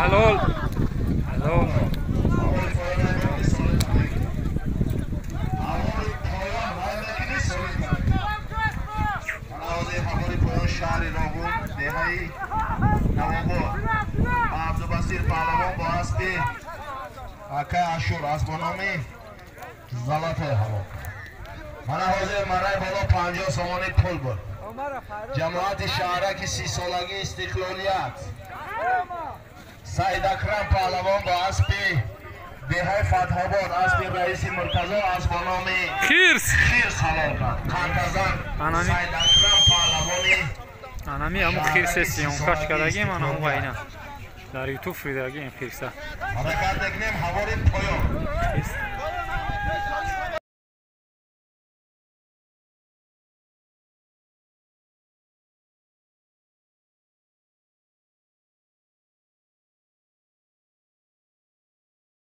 Ҳалол. Ҳалол. Шаҳри Роғун, деҳаи Навобод. Абдубасир паҳлавон бо аспи акай Ашур, асп бо номи Золотои ҳаво. Мана ҳозир мараи боло 50 сомонӣ пул буд. Ҷамоати шаҳраки 30-солагии истиқлолият. Саид Акрам паҳлавон бо аспи деҳаи Фатҳобод, аспи раиси Муртазо, асп бо номи Хирс. Хирс ҳалол кард. Қантазан Саид Акрам паҳлавони Анами ҳамун хирсе съёмкаш кардагим, ана ҳамун вайна. Дар YouTube фиридагим хирса. Ҳаракат мекунем ҳавори поён. Хирс.